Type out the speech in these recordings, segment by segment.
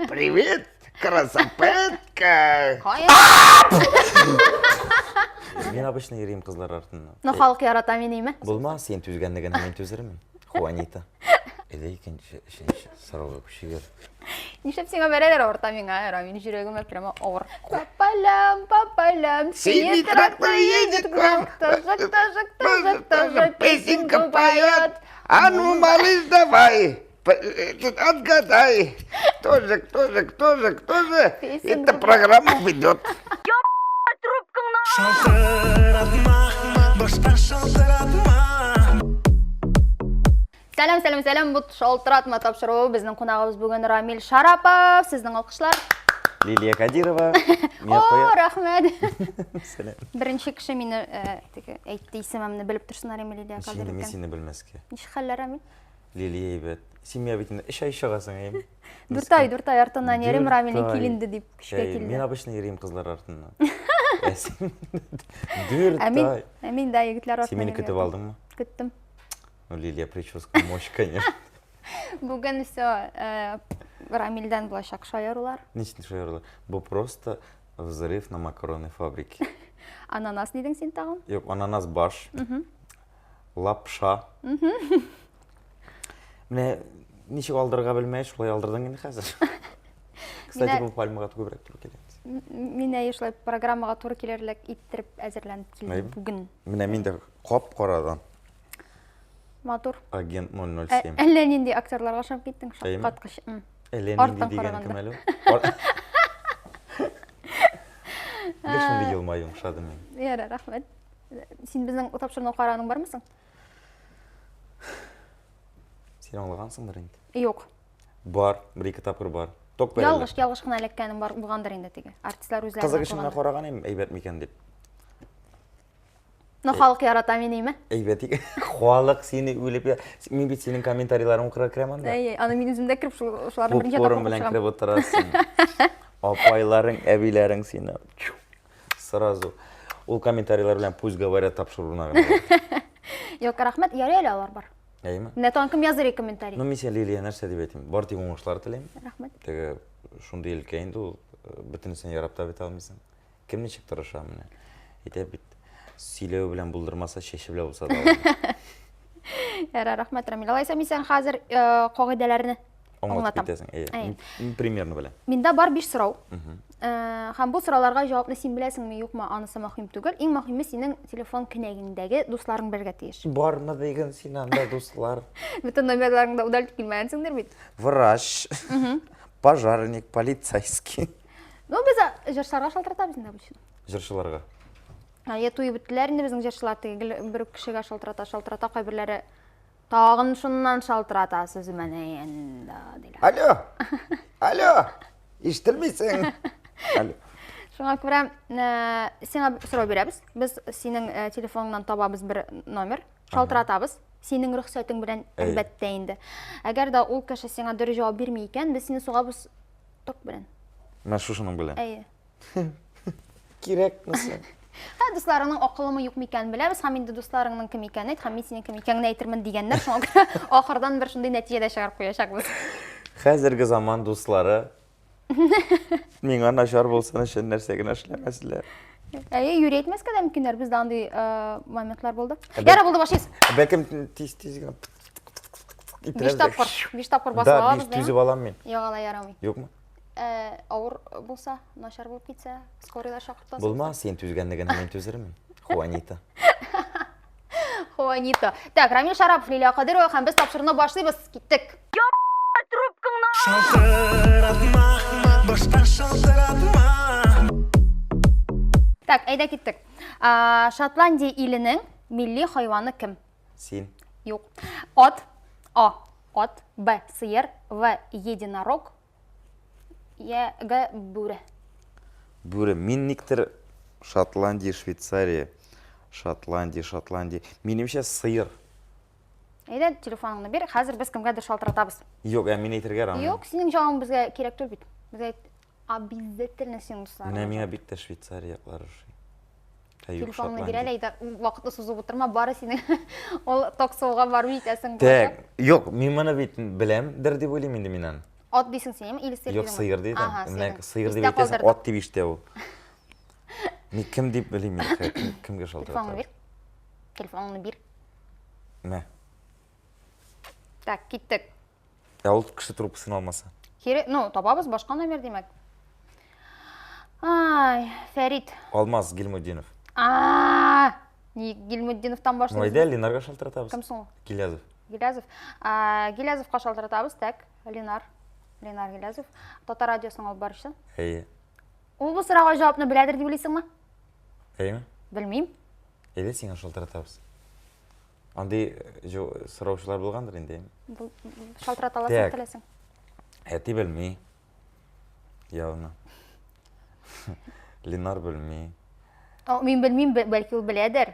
Привет, красопетка! Кая? Мин обычно йөрим кызлар артыннан. Ну, халык ярата мине, име? Булмас, син түзгәнлеген мин түзермен. Хуанита. Әйдә икенче, өченче сорауга күчик әле. Нишләп сиңа бәрәләр авырта миңа, Рамил, йөрәгемә прямо авыр. По полям, по полям, Синий трактор едет к нам. Тоже, тоже, тоже, тоже Песенка поет. А ну, малыш, давай, отгадай. Кто же, кто же, кто же, кто же Песенка эту программу ведет? Шалтыратма, башка шалтыратма. Сәлам, сәлам, сәлам, бу шалтыратма тапшыруы. Безнең кунагыбыз бүген Рамил Шарапов. Сезнең алкышлар. Лилия Кадирова. Миңа О, куя. рәхмәт. Сәлам. Беренче кеше мине теге әйтте исемемне белеп торсын Рамил Лилия Ничек инде Кадиров мин икән. сине белмәскә? Ничек хәлләр, Рамил? Лилия әйбәт. Син миңа бит инде өч ай чыгасың, әйеме? 4 ай, 4 ай артыннан йөрим, Дүрт Рамилнең ай. киленде дип көчкә Әй, Мин килде. обычно йөрим кызлар артыннан. Ә син 4 Ә мин, ай. ә мин дә егетләр Син артыннан мине көтеп йөргән. алдыңмы? Көттем. Ну, Лилия, прическа мощь, конечно. Бүген все, Рамилдән булачак шаярулар. Ничек шаярулар? Бу просто взрыв на макаронной фабрике. Ананас дидең син тагын? Юк, ананас баш. Лапша. Менә ничек алдырырга белмәй, шулай алдырдың инде хәзер. Кстати, бу пальмага күбрәк туры килә. Мин әйе шулай программага туры килерлек иттереп әзерләнеп килдем бүген. Менә мин дә кап-карадан. Матур. Агент 007. Әллә нинди актерларга ошап киттең, шаккаткыч. Әллә нинди дигән кем әле? Гел шундый елмаюың ошады миңа. Ярар, рәхмәт. Син безнең тапшыруны караганың бармы соң? Син аңлагансыңдыр инде. Юк. Бар, бер-ике тапкыр бар. Ток бәрелә. Ялгыш, ялгыш кына эләккәнең бар булгандыр инде теге. Артистлар үзләре. Кызык өчен генә караган идем, әйбәт микән дип. Но халык ярата мине, име? Әйбәт икән. Халык сине үлеп я. Мин бит синең комментарийларыңны укырга керәм анда. Әйе, аны мин үзем дә кереп шул шуларны берничә тапкыр укып белән чыгам. кереп утырасың. Апайларың, әбиләрең сине сразу ул комментарийлар белән пусть говорят тапшыруына гына. Юк, рәхмәт, ярый әле алар бар. Әйеме? Менә тагын кем языр комментарий? Ну, мин сиңа, Лилия, нәрсә дип әйтим? Бар тик уңышлар телим. Рәхмәт. Теге шундый өлкә инде ул, бөтенесен ярап та бетә алмыйсың. Кем ничек тырыша менә. Әйтә бит, сөйләве белән булдырмаса, чәче белән булса да ала. Ярар, рәхмәт, Рамил. Алайса мин сиңа хәзер кагыйдәләрне Аңлатып аңлатам. китәсең. Әйе. Әйе. Мин примерно беләм. Миндә бар 5 сорау. Һәм бу сорауларга җавапны син беләсеңме, юкмы, анысы мөһим түгел. Иң мөһиме синең телефон кенәгеңдәге дусларың белергә тиеш. Бармы диген син анда дуслар? Бөтен номерларыңны да удалить килмәгәнсеңдер бит. Врач, пожарник, полицейский. Ну, без җырчыларга шалтыратабыз инде обычно. Җырчыларга. Әйе, туеп беттеләр инде безнең җырчылар теге гел бер үк кешегә шалтырата, шалтырата, кайберләре тагын шуннан шалтыратасыз менә инде, диләр. Алло, алло, ишетелмисең? Алло. Шуңа күрә сиңа сорау бирәбез. Без синең телефоныңнан табабыз бер номер, шалтыратабыз. Синең рөхсәтең белән, әлбәттә инде. Әгәр дә ул кеше сиңа дөрес җавап бирми икән, без сине сугабыз ток белән. Менә шушының белән. Әйе. Кирәкме соң? Һә, дусларыңның акылымы юкмы икәнен беләбез, һәм инде дусларыңның кем икәнен әйт, һәм мин синең кем икәнеңне әйтермен дигәннәр, шуңа күрә ахырдан бер шундый нәтиҗә дә чыгарып куячакбыз. Хәзерге заман дуслары миңа начар булсын өчен нәрсә генә эшләмәсләр. Әйе, юри әйтмәскә дә мөмкиннәр, бездә андый моментлар булды. Ярар, булды, башлыйбыз. Бәлкем тиз-тиз генә 5 тапкыр, 5 тапкыр басып Да, алабыз, 5 түзеп алам мин. Юк, алай ярамый. Юкмы? Авыр булса, начар булып китсә, скорыйлар чакыртасың. Булмас, син түзгәнне генә мин түзермен. Хуанита. Хуанита. Так, Рамил Шарапов, Лилия Кадырова һәм без тапшыруны башлыйбыз. Киттек. Трубкаңны шалтыратма, башка шалтыратма. Так, әйдә киттек. Шотландия иленең милли хайваны кем? Син. Юк. Ат. А. Ат. Б. Сыер. В. Единорог. Я. Г. Бүре. Бүре. Мин никтер Шотландия, Швейцария. Шотландия, Шотландия. Минемчә сыер. Әйдә, телефоныңны бир. Хәзер без кемгәдер шалтыратабыз. Юк, ә мин әйтергә ярамый. Юк, синең җавабың безгә кирәк түгел бит. Безгә обязательно синең дусларың. Менә миңа бик тә Швейцария яклары ошый. Ә юк, Телефоныңны бир Шотландия. әле, әйдә, вакытны сузып утырма, бары синең ул ток-шоуга барып җитәсең Так, булачак. юк, мин моны бит беләмдер дип уйлыйм инде мин аны. Ат дисең син, әйеме? Или сыер Юк, дидеңме? сыер дидем. Ага, Менә сыер. сыер дип Истә әйтәсең, калдырдык. ат дип ишетә ул. Мин кем дип белим инде, кем, кемгә Телефоныңны шалтыратам? бир. Телефоныңны бир. Мә. Так, киттек. Ә ул кеше трубкасын алмаса. Кире, ну, табабыз башка номер димәк. Ай, Фәрит. Алмаз Гильмутдинов. А, Ник Гильмутдиновтан Ну, башлыйбыз? әйдә, Ленарга шалтыратабыз. Кем соң ул? Гилязов. Гилязов. А, Гилязовка шалтыратабыз, так, Ленар. Ленар Гилязов. Татар радиосының алып баручысы. Әйе. Ул бу сорауга җавапны беләдер дип уйлыйсыңмы? Әйеме? Белмим. Әйдә, сиңа шалтыратабыз. Андый э, сораучылар булгандыр инде. Шалтырата аласың, теләсәң. Әти белми. Явно. Ленар белми. О, мин белмим, бәлки ул беләдер.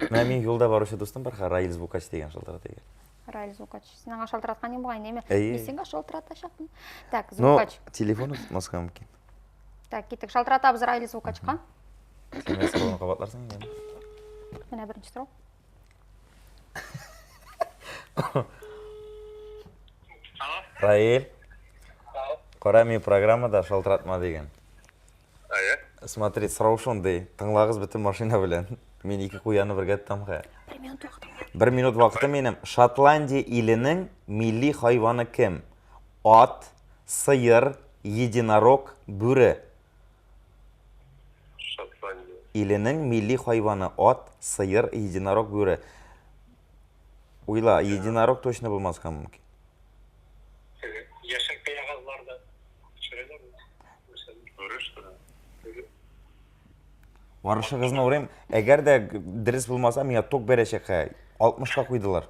Менә мин юлда баручы дустым бар, Раил Звукач дигән шалтырата икән. Раил Звукач. Син аңа шалтыраткан идең бугай, инде, Мин сиңа шалтыратачакмын. Так, Звукач. Но телефон тотмаска мөмкин. Так, киттек. Шалтыратабыз Раил Звукачка. Син менә сорауны кабатларсың инде. Менә беренче сорау. Раил. Кара, мин программада шалтыратма дигән. Әйе. Смотри, сорау шундый. Тыңлагыз бөтен машина белән. Мин ике куяны бергә тотам хә. Бер минут вакытым бар. Бер минут вакыты минем. Шотландия иленең милли хайваны кем? Ат, сыер, единорог, бүре. Шотландия. Иленең милли хайваны ат, сыер, единорог, бүре. Уйла, единорог точно булмаска мөмкин. Яшел кәгазьләрдә төшерәләрме? Бүре что ли? Барышыгызны урыйм. Әгәр дә дөрес булмаса, миңа ток бәрәчәк хә. 60-ка куйдылар.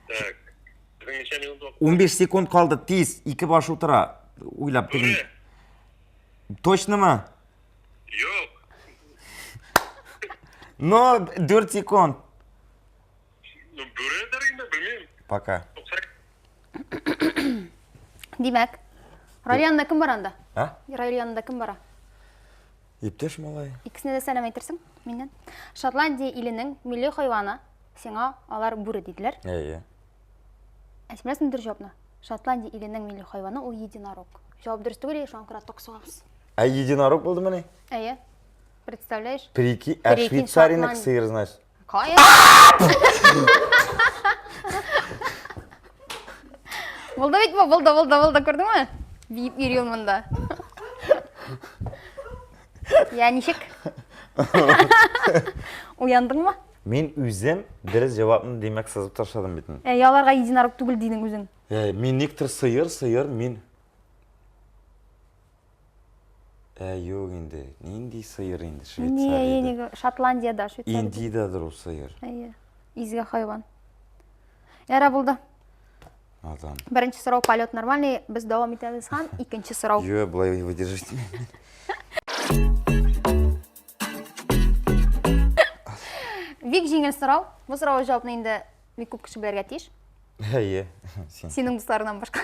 Так. Безнең ничә минут вакыт? 15 секунд калды, тиз, ике баш утыра. Уйлап тегин. Бүре. Точномы? Юк. Но 4 секунд. Ну, бүредер инде, белмим. Пока. Димәк, Раил янында кем бар анда? А? Раил янында кем бара? Иптәш малай. Икесенә дә сәлам әйтерсең миннән. Шотландия иленең милли хайваны сиңа алар бүре диделәр. Әйе. Ә син беләсеңме дөрес җавапны? Шотландия иленең милли хайваны ул единорог. Җавап дөрес түгел, шуңа күрә ток сугабыз. Ә единорог булдымыни? Әйе. Представляешь? Прикинь, ә Прикинь, Швейцариянеке Шотландия. сыер, значит. Кая? Булды бит бу, булды, булды, булды, күрдеңме? Биеп йөри ул монда. Я ничек? Уяндыңмы? Мин үзем дөрес җавапны димәк сызып ташладым бит. Ә, яларга единорог түгел дидең үзең. Ә, мин никтер сыер, сыер, мин. Ә, юк инде. Нинди сыер инде Не, Швейцариядә? не, Шотландиядә, Швейцариядә. Индиядәдер ул сыер. Әйе. Изге хайван. Яра булды. Надан. Беренче сорау полет нормальный, без дәвам итәбез һәм икенче сорау. Юк, болай выдержать. Бик җиңел сорау. Бу сорауга җавапны инде бик күп кеше белергә тиеш. Әйе. Син. Синең дусларыңнан башка.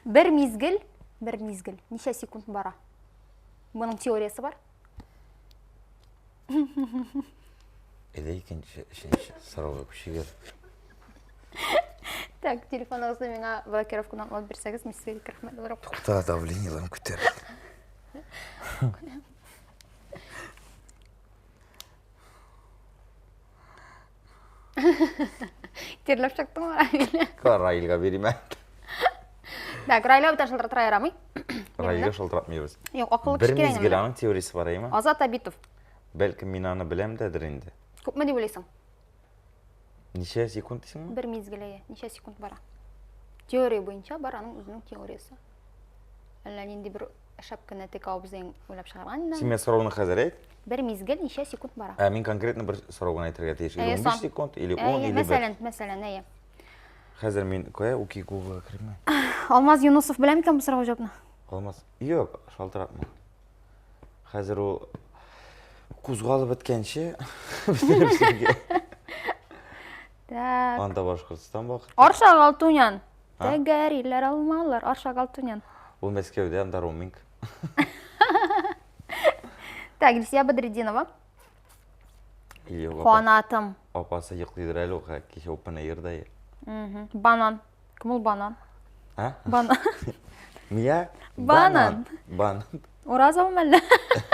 Бер мизгел, бер мизгел ничә секунд бара? Моның теориясе бар. Әйдә икенче, өченче сорауга күчик әле. Так, телефоныгызны миңа блокировкадан алып бирсәгез, мин сезгә бик рәхмәтле булырым. Тукта, давлениеләрем күтәрелде. Тирләп чыктыңмы, Равил? Раилгә бирим әле. Так, Раилә бүтән шылтыратырга ярамый. Раилгә шылтыратмыйбыз. Юк, акыллы Бер кеше кирәк мизгел инде. аның теориясе бар, әйеме? Азат Абитов. Бәлкем мин аны беләм дәдер инде. Күпме дип уйлыйсың? Ничә секунд дисеңме? Бер мизгел, әйе. Ничә секунд бара? Теория буенча бар аның үзенең теориясе. Әллә нинди бер шәп кенә тек абзыең уйлап чыгарган инде. Син миңа сорауны хәзер әйт. Бер мизгел ничә секунд бара? Ә мин конкретно бер сорау гына әйтергә тиеш. Или Әйе, 15 сан. секунд, или 10, Әйе, или 1. мәсәлән, мәсәлән, әйе. Хәзер мин кая уки Google-га кермә. Алмаз Юнусов белә микән бу сорауга җавапны? Алмаз. Юк, шалтыратма. Хәзер ул кузгалып беткәнче бетереп сезгә. Так. Анда Башкортстан вакыты. Аршак Алтунян. Тәгәриләр алмалар. Аршак Алтунян. Ул Мәскәүдә, анда роуминг. Так, Илсия Бадретдинова. Юк, Канатым. Апасы йоклыйдыр әле ул, кичә Open Air-да. Банан. Кем ул банан? А? Банан. Мия? Банан. Банан. Уразовым әллә?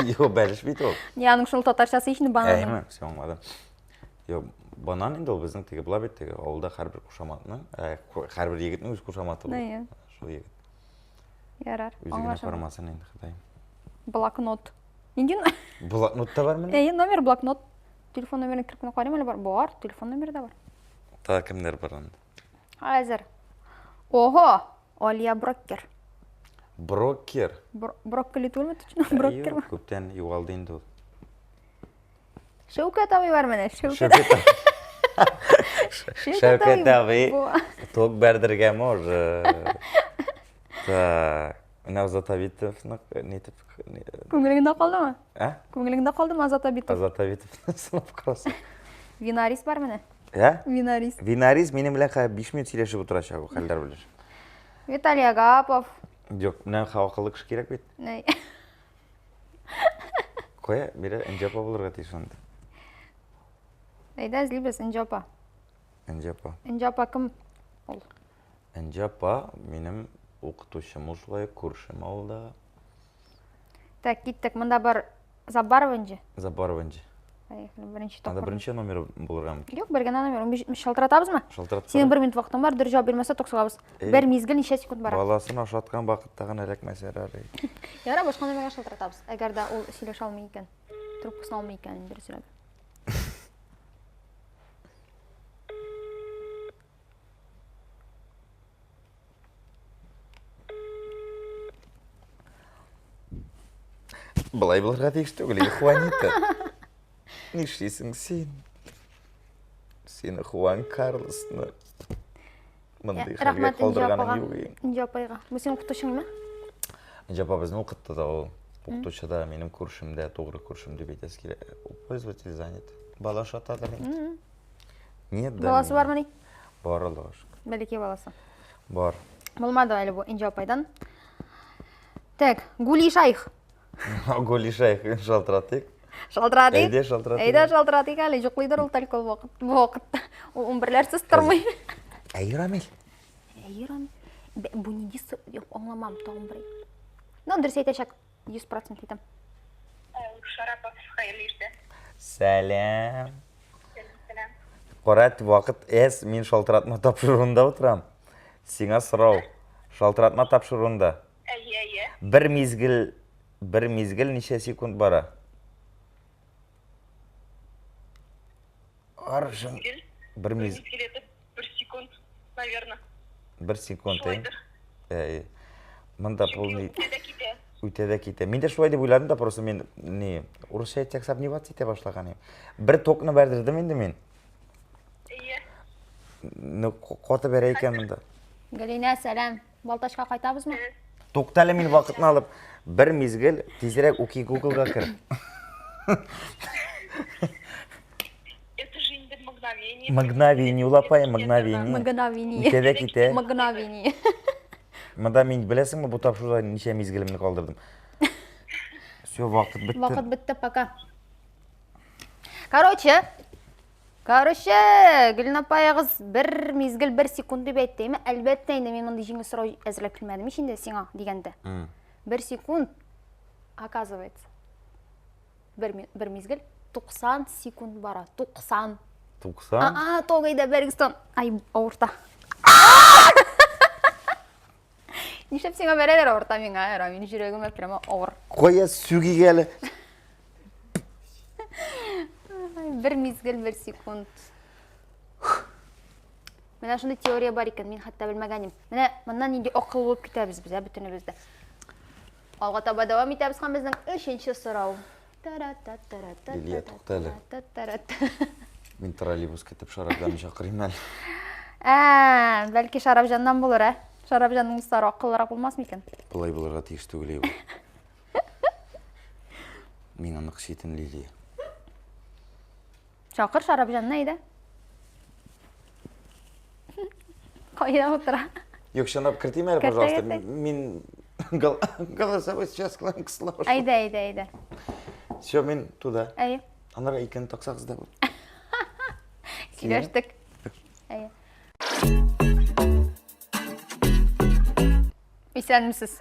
Юк, бәлеш бит ул. Не, аның шул татарчасы ич инде бананның. Әйме, все аңладым. Юк, банан инде ул безнең теге була бит теге авылда һәрбер кушаматның, ә, һәрбер егетнең үз кушаматы була. Әйе. Шул егет. Ярар. Үзе генә карамасын инде, Ходаем. Блокнот. Нинди? Блокнот та бармыни? Әйе, номер блокнот. Телефон номерын кереп кенә карыйм әле бар. Бар, телефон номеры да бар. Тагы кемнәр бар анда? Хәзер. Ого! Алия Броккер. Броккер. Брокколи түгелме точно? Броккер. Юк, күптән югалды инде ул. Шәүкәт абый бар менә, Шәүкәт. Шәүкәт абый ток бәрдергә может. Так, менә Азат Абитовны нитеп Күңелеңдә калдымы? Ә? Күңелеңдә калдымы Азат Абитов? Азат Абитовны сынап карасың. Винарис бар менә. Ә? Винарис. Винарис минем белән хәзер 5 минут сөйләшеп утырачак ул хәлләр белән. Виталий Агапов. Юк, менә акыллы кеше кирәк бит. Нәй. Кая, бирә Энҗе апа булырга тиеш анда. Әйдә эзлибез Энҗе апа. Энҗе апа. Энҗе апа кем ул? Энҗе апа минем укытучым ул шулай, күршем авылда. Так, киттек. Монда бар Заббарова Энҗе. Заббарова Энҗе. Поехали, беренче Анда тапкыр. беренче номер булырга мөмкин. Юк, бер генә номер. 15 шалтыратабызмы? Шалтыратып Синең бер минут вакытың бар, дөрес җавап бирмәсә, ток сугабыз. Эй. Бер мизгел ничә секунд бара? Баласын ашаткан вакытта гына эләкмәсә ярар. Ярар, башка номерга шалтыратабыз. Әгәр дә ул сөйләшә алмый икән, трубкасын алмый икән, дөресрәге. Болай булырга тиеш түгел, Хуанита. Нишлисең син? Син Хуан Карлосны мондый хәлгә Рәхмәт Энҗе калдырганың апага. юк иде. Энҗе апайга. Бу синең укытучыңмы? Энҗе апа безне укытты да ул. Укытучы да минем күршем дә, тугры күршем дип әйтәсе килә. Пользователь занят. Бала ашатадыр инде. Нет, да. Баласы бармыни? Бар, Аллага шөкер. Бәләкәй баласы. Бар. Булмады әле бу Энҗе апайдан. Так, Гули Шайх. Гули Шайх шалтыратыйк. Шалтыратыйк. Әйдә шалтыратыйк. Әйдә шалтыратыйк әле. Йоклыйдыр ул только ул вакыт. Бу вакытта. Ул унберләрсез тормый. Әй, Рамил. Әй, Рамил. Бу нинди Юк, аңламам тагын бер. Ну, дөрес әйтәчәк. 100% әйтәм. Шарапов, хәерле иртә. Сәлам. Сәлам. Кара, вакыт әз, мин шалтыратма тапшыруында утырам. Сиңа сорау. Шалтыратма тапшыруында. Әйе, әйе. Бер мизгел, бер мизгел ничә секунд бара? Аржын. Бер мизгел это бер секунд, наверное. Бер секунд, әй. Әй. Монда полный үтә дә китә. Үтә дә китә. Мин дә шулай дип уйладым да, просто мин не урысча әйтсәк сомневаться итә башлаган идем. Бер токны бәрдердем инде мин. Әйе. Ну, каты бәрә икән монда. Галинә, сәлам. Балтачка кайтабызмы? Тукта әле мин вакытны алып, бер мизгел тизрәк уки Гуглга кер. Это же инде мгновение. Мгновение, ул апай, мгновение. Мгновение. Үтә дә китә. Мгновение. Монда мин беләсеңме, бу тапшыруда ничә мизгелемне калдырдым. Все, вакыт бетте. Вакыт бетте, пока. Короче, Короче, Гөлнапаегыз бер мизгел, бер секунд дип әйтте, әйме? Әлбәттә инде мин мондый җиңел сорау әзерләп килмәдем ич инде сиңа дигәндә. Бер секунд, оказывается, бер, бер мизгел 90 секунд бара. 90. 90? А, тогайда бәргестан. Ай, авырта. Нишләп сиңа бәрәләр авырта миңа, Рамил, йөрәгемә прямо авыр. Кая сүгик әле? Бер мизгел, бер секунд. Менә шундый теория бар икән, мин хәтта белмәгән идем. Менә моннан нинди акыл булып китәбез без, ә, бөтенебез дә. Алга таба дәвам итәбез һәм безнең өченче сорау. Лилия, тукта әле. Мин троллейбус көтеп Шарапҗанны чакырыйм әле. Ә, бәлки Шарапҗаннан булыр, ә? Шарапҗанның дуслары акыллырак булмас микән? Болай булырга тиеш түгел бу. Миңа нык читен, Лилия. Чакыр Шарапҗанны әйдә. Кайда утыра? Юк, чынлап кертим әле, пожалуйста. Мин голосовой сейчас кысыла башлады. Әйдә, әйдә, әйдә. Все, мин туда. Әйе. Аннары икене таксагыз да була. Сөйләштек. Әйе. Исәнмесез.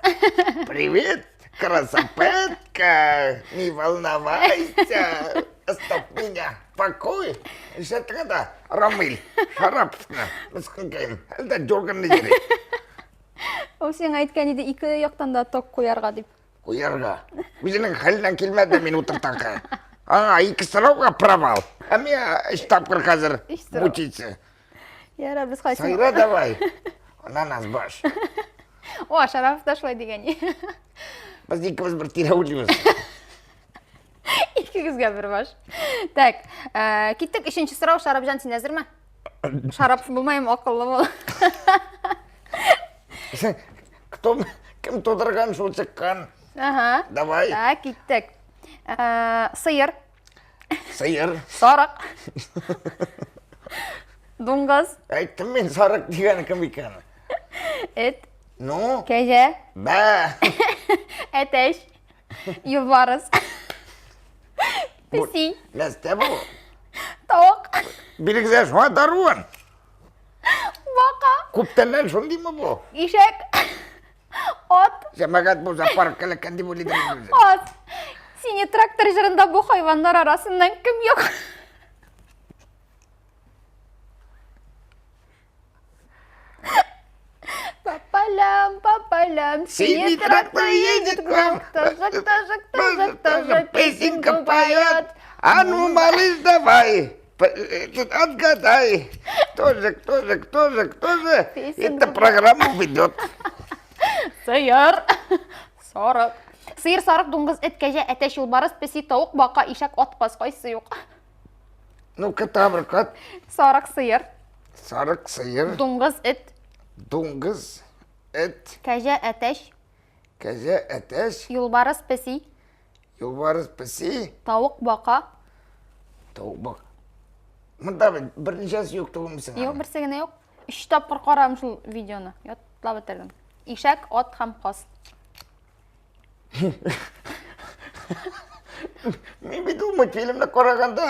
Привет, красопетка. Не волновайся. Оставь меня в покое. Ишеттеңме да, Рамил Шараповны мескенкәем. Әлдә дёрганный йөри. Ул сиңа әйткән иде, ике яктан да ток куярга дип. Куярга. Үзенең хәленнән килмәде мин утыртырга. Аңа ике сорауга провал. Ә миңа өч тапкыр хәзер Өч сорау. мучиться. Ярар, без кайсы. Сайра давай. Аннан аз баш. О, Шарапов та шулай дигән. Без икебез бер тирә уйлыйбыз. Икегезгә бер баш. Так, э, киттек. Өченче сорау, Шарапҗан, син әзерме? Шарапов булмаем, акыллы бул. Кто, кем тудырган, шул чыккан. Ага. Давай. Так, киттек. Э, сыер. Сыер. Сарык. Дуңгыз. Әйттем мин сарык дигән кем икән. Эт. Ну? Кәҗә. Бә. Әтәч. Юлбарыс. Песи. Нәрсә бу? Тавык. Бирегезә шуңа даруын. Бака. Күптәннән шундыймы бу? Ишәк. Ат. Җәмәгать бу зоопаркка эләккән дип уйлыйдыр инде үзен. Ат. Сине трактор җырында бу хайваннар арасыннан кем юк? По полям, по полям, синий трактор едет к вам. Тоже, тоже, тоже, тоже песенка поет. А ну, малыш, давай, отгадай. Кто же, кто же, кто же, кто же эту программу ведет? Сыер, сарык. Сыер, сарык, дуңгыз, эт, кәҗә, әтәч, юлбарыс, песи, тавык, бака, ишәк, ат, каз. Кайсы юк? Ну-ка, табыр, кат. Сарык, сыер. Сарык, сыер. Дуңгыз, эт. Дуңгыз, эт. Кәҗә, әтәч. Кәҗә, әтәч. Юлбарыс, песи. Юлбарыс, песи. Тавык, бака. Тавык, бака. Монда бит берничәсе юк түгелме сиңа? Юк, берсе генә юк. Өч тапкыр карадым шул видеоны. Ятлап бетердем. Ишәк, ат һәм каз. Мин бит ул мультфильмны караганда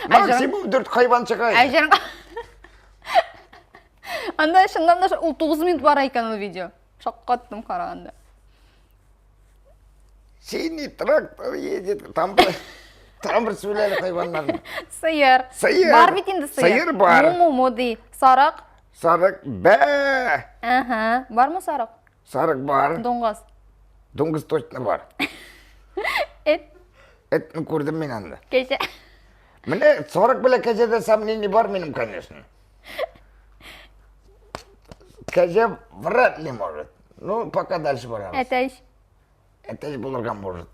максимум дүрт хайван чыга. Ә җырың Анда чыннан да ул 9 минут бара икән ул видео. Шаккаттым караганда. Синий трактор едет, там там бер сөйләде хайваннарны. Сыер. Сыер. Бар бит инде сыер. Сыер бар. Му-му-му ди. Сарык. Сарык бә. Ага. Бармы сарык? Сарык бар. Дуңгыз. Дуңгыз точно бар. Эт. Этне күрдем мин анда. Кәҗә. Менә сарык белән кәҗәдә сомнений бар минем, конечно. Кәҗә вряд ли может. Ну, пока дальше барабыз. Әтәч. Әтәч булырга может.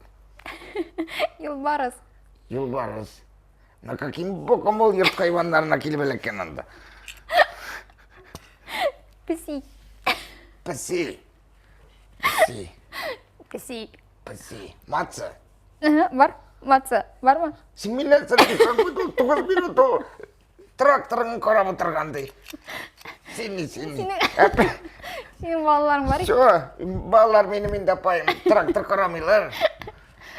Юлбарыс. Юлбарыс. На каким боком ул йорт хайваннарына килеп эләккән анда? Песи. Песи. Песи. Песи. Песи. Маца. Бар. Маца. Бармы? Син миннән сорыйсың, какой ул 9 минут ул тракторын карап утырган ди. Син, син. Синең балаларың бар. Все, балалар минем инде апаем трактор карамыйлар.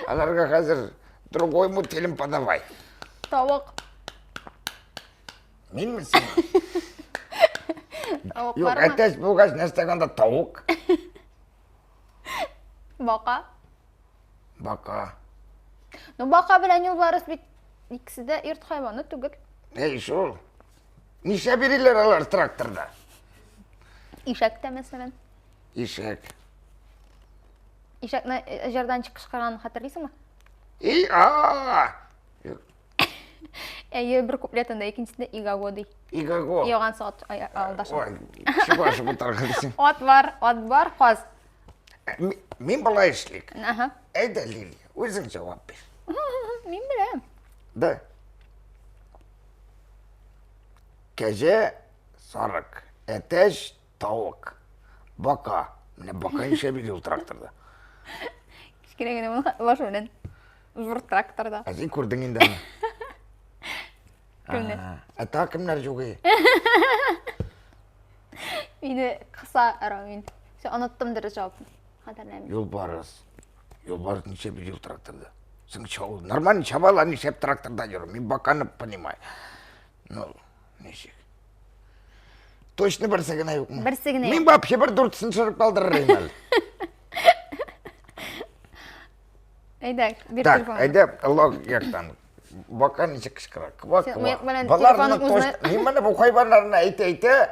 Аларга хәзер другой мультфильм подавай. Тавык. Минме син? Тавык Юк, бармы? әтәч булгач, нәрсә анда тавык? Бака. Бака. Ну, бака белән юлбарыс бит икесе дә йорт хайваны түгел. Әй, шул. Ничә биреләр алар тракторда? Ишәк тә, мәсәлән. Ишәк. Ишәкне э, җырдан чыккышканын хәтерлисеңме? И, а! Әйе, бер куплетында, икенчесендә игаго ди. Игаго. Ялган сат алдаша. Ой, чуваш утырган дисең. Ат бар, ат бар, каз. Э, мин болай эшлик. Ага. Әйдә, Лилия, үзең җавап бир. Мин беләм. Да. Кәҗә, сарык, әтәч, тавык, бака. Менә бака ничә бирде ул тракторда? Кечкенә генә башы белән. Зур тракторда. Ә син күрдең инде аны. Кемне? Ә тагы кемнәр юк и? Мине кыса Рамин. Все, оныттым дөрес җавапны. Хәтерләмим. Юлбарыс. Юлбарыс ничә бирде ул тракторда? Син чау, нормально чабалар нишләп тракторда йөрү? Мин баканы понимаю. Ну, ничек? Точно берсе генә юкмы? Берсе генә Мин вообще бер дүртесен төшереп калдырыр идем әле. Әйдә, бир Так, телефонны. әйдә, логик яктан. Бака ничек кычкыра? Ква, Син ква. мыек белән Боларны телефоның үзенә- точно. Мин моны бу хайваннарны әйтә-әйтә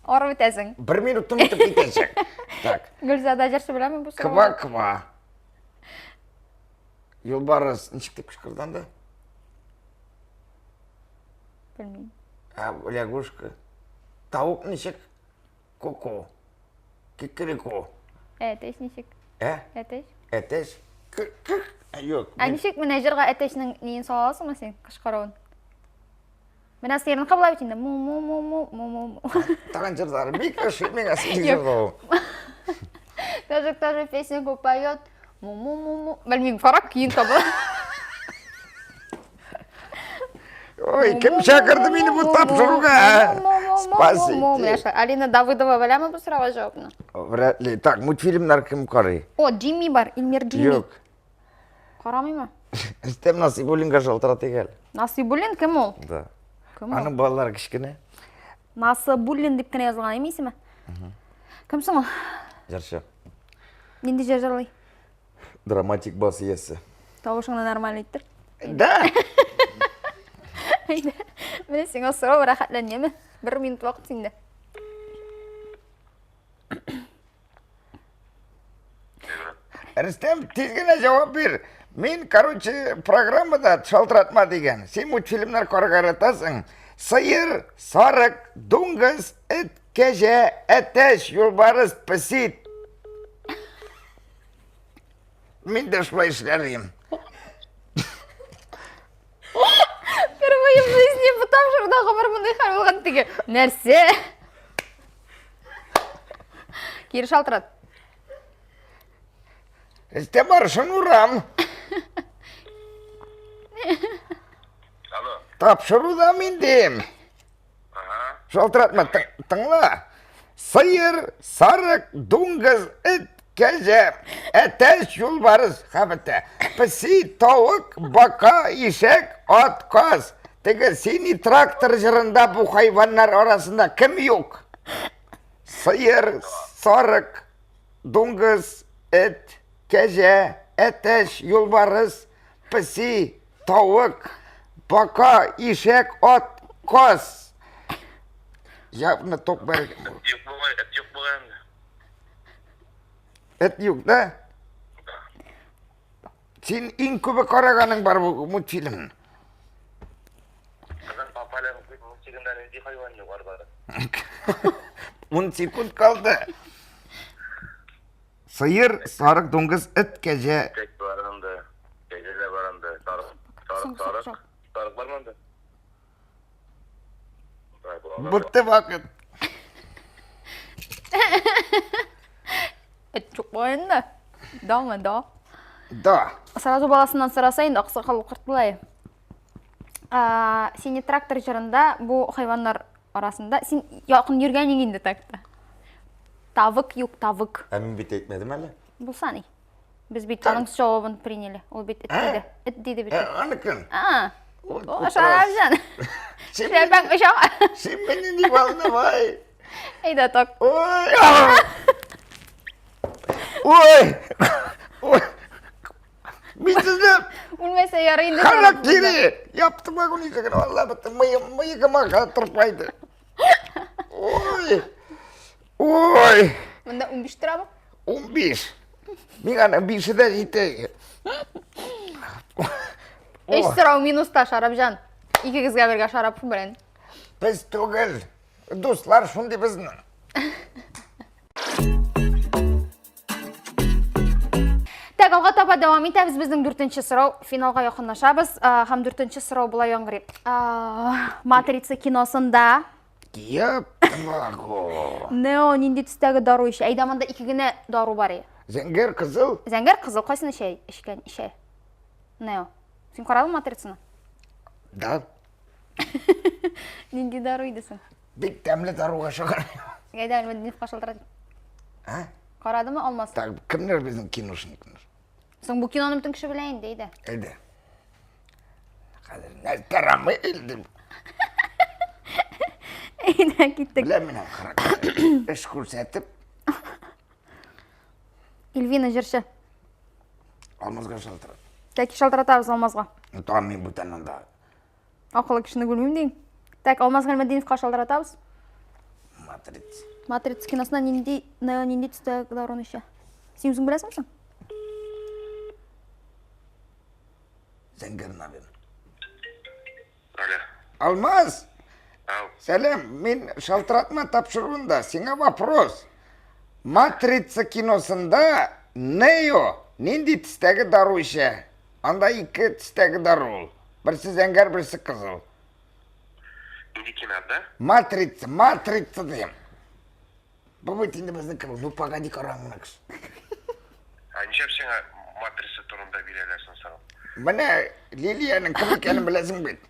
Арып бетәсең. бер минутым үтеп китәчәк. Так, Гөлзада җырчы беләме бу ква, сорауны? ква. Юлбарыс ничек дип кычкырды анда? Белмим. Ә, лягушка. Тавык ничек? Ку-ку. Кикрику. Әтәч ничек? Ә? Әтәч? Әтәч? Кы-кы. Ә, Юк. Ә ничек менә җырга әтәчнең ниен сала аласыңмы син, кычкыруын? Менә сыерныкы була бит инде. Му му му му му му му. Тагын җырлар бик ошый миңа синең Юк. җырлавың. Тоже тоже песенку поет. Му му му му. Белмим, карап көен таба. Ой, кем чакырды мине бу тапшыруга? Спасите. Алина Давыдова беләме бу сорауга җавапны? Вряд ли. Так, мультфильмнар кем карый? О, Джимми бар, Илмир Джимми. Юк. Карамыймы? Рөстәм Насыйбуллинга шалтыратыйк әле. Насыйбуллин кем ул? Да. Кем ул? Аның балалары кечкенә. Насыбуллин дип кенә язылган әйме исеме? Кем соң ул? Җырчы. Нинди җыр җырлый? Драматик бас иясе. Тавышыңны нормаль иттер. Да. Әйдә. Менә сиңа сорау, рәхәтлән, яме. Бер минут вакыт синдә. Рөстәм, тиз генә җавап бир. Мин, короче, программада шалтыратма дигән. Син мультфильмнар карарга яратасың. Сыер, сарык, дуңгыз, эт, кәҗә, әтәч, юлбарыс, песи. Мин дә шулай эшләр идем. Впервые в жизни бу тапшыруда гомер мондый хәл булган теге. Нәрсә? Кире шалтырат. Рөстәм барышын урам. Алло. Тапшыруда мин дим. Шалтыратма, тыңла. Сыер, сарык, дуңгыз, эт, кәҗә, әтәч, юлбарыс, хәбәтә. Песи, тавык, бака, ишәк, ат, каз. Теге синий трактор җырында бу хайваннар арасында кем юк? Сыер, сарык, дуңгыз, эт, кәҗә, әтәч, юлбарыс, песи, тавык, бака, ишәк, ат, каз. Явно ток бәргән. Эт юк бугай, эт юк бугай инде. Эт юк, да? Син иң күбе караганың бар бу мультфильмны. Кызым папалар мультигында нинди хайван юк арбада? 10 секунд калды. Сыер, сарык, дуңгыз, эт, кәҗә. Кәҗә бар анда. Кәҗә дә бар анда. Сарык, сарык, сарык. Сарык бармы анда? Бетте вакыт. Эт юк бугай инде. Дамы, да. Да. Сразу баласыннан сораса инде аксакал укыртылай. Сине трактор җырында бу хайваннар арасында син якын йөргәнең инде так-то. Тавык юк, тавык. Ә мин бит әйтмәдем әле. Булса ни? Без бит аның җавабын приняли. Ул бит эт диде. Эт диде бит. Аныкын. А. О, Шарапҗан. Шәпәң оча. Син мине не волновай. Әйдә, так. Ой. Ой. Ой. Мин сезне Үлмәсә ярый инде. Характери. Яптым агун ишеген. Алла бетте. Мыегым, мыегыма тырпайды. Ой. Ой. Монда 15 торамы? 15. Миңа аның бише дә җитә. Өч сорау минуста, Шарапҗан. Икегезгә бергә Шарапов белән. Без түгел. Дуслар шундый безнең. Так, алга таба дәвам итәбез. Безнең дүртенче сорау финалга якынлашабыз. Һәм дүртенче сорау болай яңгырый. Матрица киносында Яптымаго. Нео нинди төстәге дару эчә? Әйдә, монда ике генә дару бар. Зәңгәр, кызыл. Зәңгәр, кызыл кайсын эчә? Эчкән, эчә. Нео. Син карадың матрицаны? Да. Нинди дару иде соң? Бик тәмле даруга чыгар. Әйдә, Әлмәдиневка шалтырат. А? Карадымы Алмаз? Так, кемнәр безнең киношниклар? Соң бу киноны бөтен кеше белә инде, әйдә. Әйдә. Хәзер нәрсә рамы илдем. Әйдә, киттек. Беләм мин характер. Эш күрсәтеп. Ильвина җырчы. Алмазга шалтырат. Тәки шалтыратабыз Алмазга. Ну, там мин бүтән анда. Акыллы кешене күрмим дим. Так, Алмаз Гыйльметдиновка шалтыратабыз. Матрица. Матрица киносында нинди, Нео нинди төстә даруны эчә? Син үзең беләсеңме соң? Зәңгәр наверное. Алло. Алмаз! Ау. Сәлам, мин шалтыратма тапшыруында. Сиңа вопрос. Матрица киносында Нео нинди төстәге дару эчә? Анда ике төстәге дару ул. Берсе зәңгәр, берсе кызыл. Нинди кинода? Матрица, матрица дим. Бу бит инде безнең кебек, ну погоди караңгы кеше. Ә нишләп сиңа матрица турында бирәләр соң сорау? Менә Лилиянең кем икәнен беләсең бит.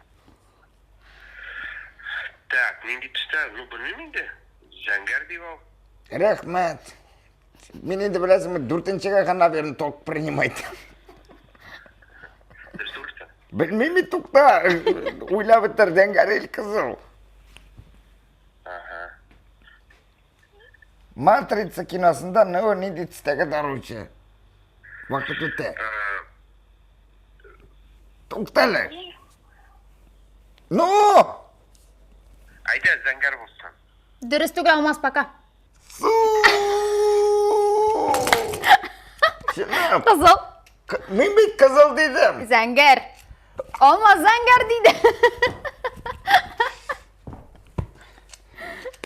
Так, нинди төстә? Ну, белмим инде. Зәңгәр дип ал. Рәхмәт. Мин инде беләсеңме, дүртенчегә гына наверное, толк принимать. Дөрес түгелсең. Белмим бит, тукта. Уйлап бетер, зәңгәр или кызыл. Ага. Матрица киносында Нео нинди төстәге дару эчә? Вакыт үтә. Туктале. Ну! Әйдә, зәңгәр булсын. Дөрес түгел, Алмаз, пока. Су! Чынлап. Кызыл. Мин бит кызыл дидем. Зәңгәр. Алмаз зәңгәр диде.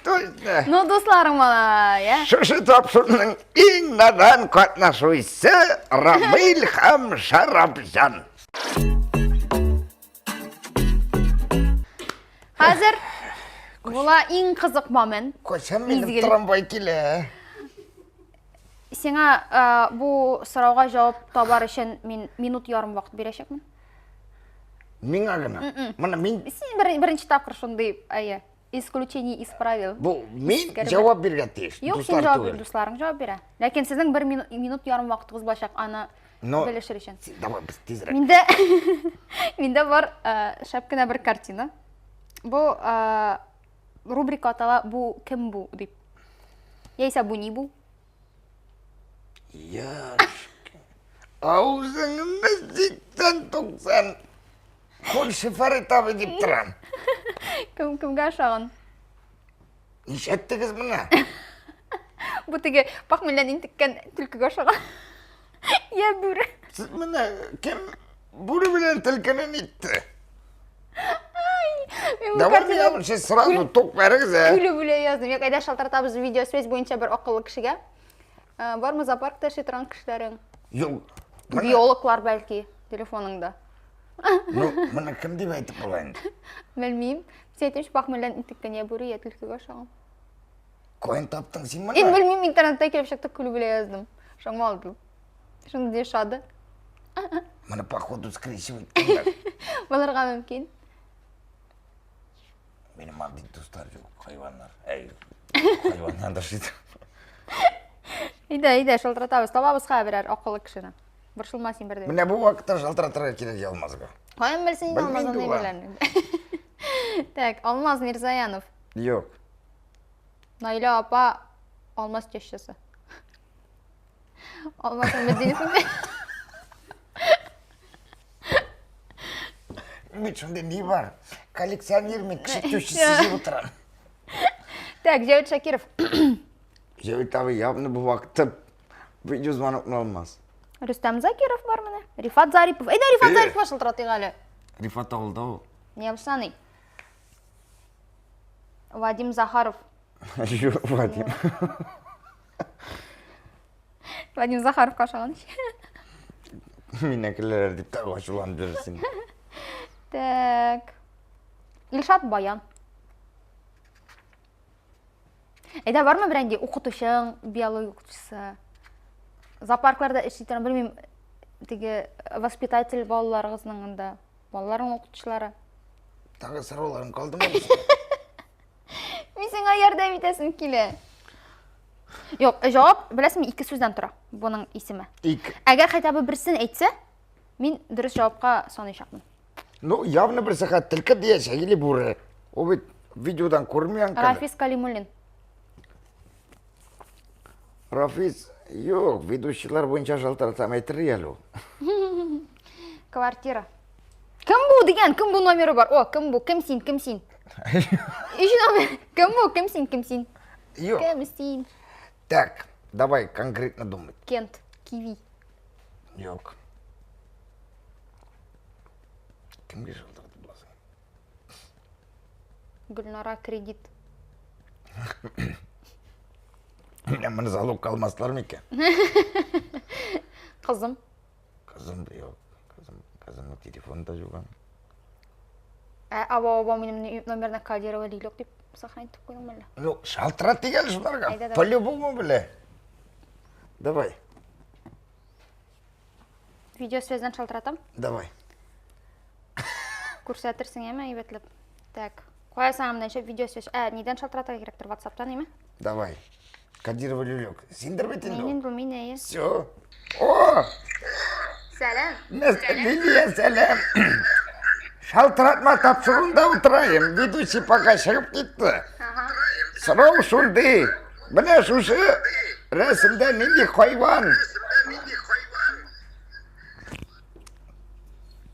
Точно. Ну, дусларым малай, ә? Шушы тапшыруның иң надан катнашучысы Рамил һәм Шарапҗан. Хәзер була иң кызык момент. Кайчан минем Мизгел. трамвай килә? Сиңа э, бу сорауга җавап табар өчен мин минут ярым вакыт бирәчәкмен. Миңа гына. Моны мин Син бер, беренче тапкыр шундый, әйе, исключение из правил. бу мин Искәрмә. җавап бирергә тиеш. Юк, син Дуслар җавап түгел. бир, дусларың җавап бирә. Ләкин сезнең бер минут, минут ярым вакытыгыз булачак аны Но белешер өчен. Давай без тизрәк. Миндә миндә бар э, шәп кенә бер картина. Бу э, рубрика атала Бу кем бу дип. Яисә бу ни бу? Яш. Аузыңны 80-90. Күрше Фәрит абый дип торам. Кем кемгә ошаган? Нишләттегез моны? Бу теге пахмелдән интеккән төлкегә ошаган. Я бүре. Сез моны кем бүре белән төлкене нитте? Мин бу Давай картинаны миңа лучше сразу ток бәрегез, ә. Көлеп үлә яздым. Юк, әйдә шалтыратабыз видеосвязь буенча бер акыллы кешегә. Э, Бармы зоопаркта эшли торган кешеләрең? Юк. Моны, Биологлар бәлки телефоныңда. ну, моны кем дип әйтеп була инде? Белмим. Син әйтмеш пахмелдән интеккән я бүре, я төлкегә ошаган. Каян таптың син моны? Мин белмим, интернетта килеп чыкты, көлеп үлә яздым. Шуңа алдым. Шундый ошады. Моны походу скрещивать иткәннәр. Булырга мөмкин. Минем андый дуслар юк, хайваннар. Әй, хайваннар да шит. Әйдә, әйдә, шалтыратабыз. Табабыз хәзер берәр акыллы кешене. Борчылма син бер дә. Менә бу вакытта шалтыратырга кирәк Алмазга. Каян белсен инде Белмим Алмаз андый инде әйберләрне. Так, Алмаз Мирзаянов. Юк. Наилә апа Алмаз тещасы. Алмаз Мөхәммәтдинов. Бит шундый ни бар? Коллекционер мин кеше тещасы дип утырам. Так, Җәвит Шакиров. Җәвит абый явно бу вакытта видеозвонокны алмас. Рөстәм Закиров бар менә. Рифат Зарипов. Әйдә, Рифат Э. Зариповка шылтыратыйк әле. Рифат авылда ул. Не абсаный. Вадим Захаров. Юк, Вадим. Вадим Захаровка ошаган. Минекеләр дип тә ачуланып йөрсен. Так. Илшат Баян. Әйдә, бармы берәнди укытучың, биология укытучысы? Зоопаркларда эшли торган, белмим, теге воспитатель балаларыгызның анда, балаларның укытучылары. Тагы сорауларың калдымы? Мин сиңа ярдәм итәсем килә. Юк, җавап, беләсеңме, ике сүздән тора буның исеме. Ике. Әгәр хотя бы берсен әйтсә, мин дөрес җавапка саныйчакмын. Ну, явно бер сәгать төлке диячәк или бүре. Ул бит. Видеодан күрмәгән. Рафис Калимуллин. Рафис, юк, ведущийлар буенча шалтыратсам әйтер әле ул. Квартира. Кем бу дигән, кем бу номеры бар? О, кем бу? Кем син, кем син? Өч номер. Кем бу? Кем син, кем син? Юк. Кем син? Так, давай конкретно думать. Кент, Киви. Юк. Кемгә шалтыратып буласың? Гөлнара кредит. Менә моны залогка алмаслар микән? Кызым. Кызым юк. Кызым, кызымның телефоны да юк аның. Ә, аба, аба, минем номерны кодировали юк дип сохранить итеп куйдың әллә? Ну, шалтырат дигән шуларга. Әйдә, давай. По-любому белә. Давай, Видеосвязьдан шалтыратам. давай. Күрсәтерсең, әме, әйбәтләп. Так. Кая саңа менә ничә видеосвязь? Ә, нидән шалтыратырга кирәктер? WhatsAppтан, әме? Давай. Кодировали люк. Синдер бит инде. Мин инде, мин әйе. Все. О! Сәлам. Лилия, сәлам. Шалтыратма тапшыруында утырайым. Ведущий пока чыгып китте. Сорау шундый. Менә шушы рәсемдә нинди хайван?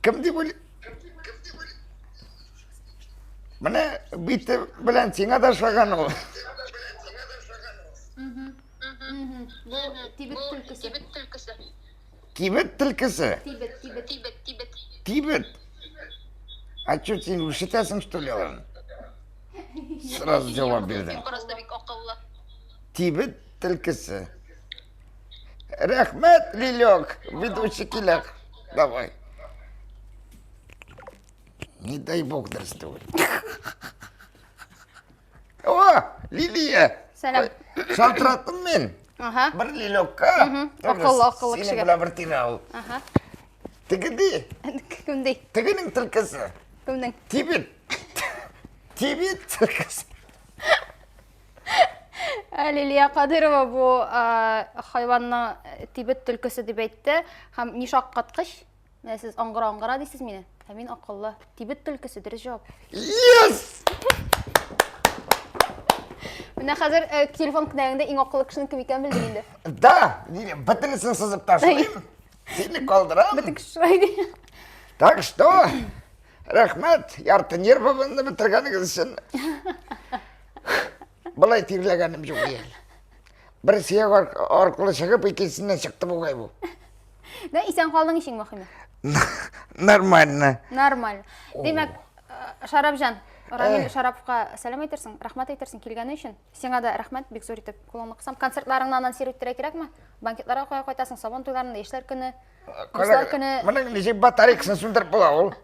Кем дип уйлый? Менә бите белән сиңа да ошаган ул. Бу Тибет төлкесе. Тибет төлкесе. Кибет төлкесе. Тибет, Тибет. Тибет, Тибет. Тибет. А что, син үрчетәсең, что ли, аларны? Сразу җавап бирдең. Мин просто бик акыллы. Тибет төлкесе. Рәхмәт, Лилек, ведущий килә. Давай. Не дай бог дөрес түгел. О, Лилия! Сәлам. Шалтыраттым мин. Ага. Бер Лилекка. Акыллы, акыллы Синең кешегә. белән бер тирә ул. Ага. Теге ди, Кем ди? тегенең төлкесе. Кемнең? Тибет. Тибет төлкесе. Ә, Лилия Кадырова бу ә, хайванны э, Тибет төлкесе дип әйтте һәм ни шаккаткыч. Менә сез аңгыра-аңгыра дисез мине, ә мин акыллы. Тибет төлкесе дөрес җавап. Yes! Менә хәзер э, телефон кенәгеңдә иң акыллы кешенең кем икәнен белдең инде. Да, Лилия, бөтенесен сызып ташлыйм. Сине калдырам. Бөтен кеше шулай ди. Так что, рәхмәт, ярты нервымны бетергәнегез өчен. Болай тирләгәнем юк әле. Бер сөяк аркылы чыгып, икенчесеннән чыкты бугай бу. Да, исән калдың ич иң мөһиме. Нормально. Нормально. Димәк, э, Шарапҗан, Рамил э. Шараповка сәлам әйтерсең, рәхмәт әйтерсең килгәне өчен. Сиңа да рәхмәт, бик зур итеп кулыңны кысам. Концертларыңны анонсировать итәргә кирәкме? Банкетларга кая кайтасың? Сабан туйларында, яшьләр көне, дуслар көне. Моның ничек батарейкасын сүндереп була ул?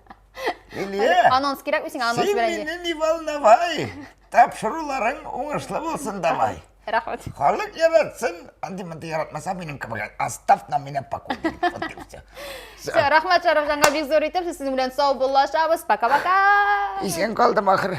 Лилия. Анонс кирәкме сиңа? Анонс Син мине не волновай. Тапшыруларың уңышлы булсын давай. Рәхмәт. Халык яратсын, андый-мондый яратмаса минем кебек, оставь на меня покой. Вот и все. Все, рәхмәт Шәрәфҗанга бик зур итеп, сезнең белән сау буллашабыз. Пока-пока. Исән калдым ахыры.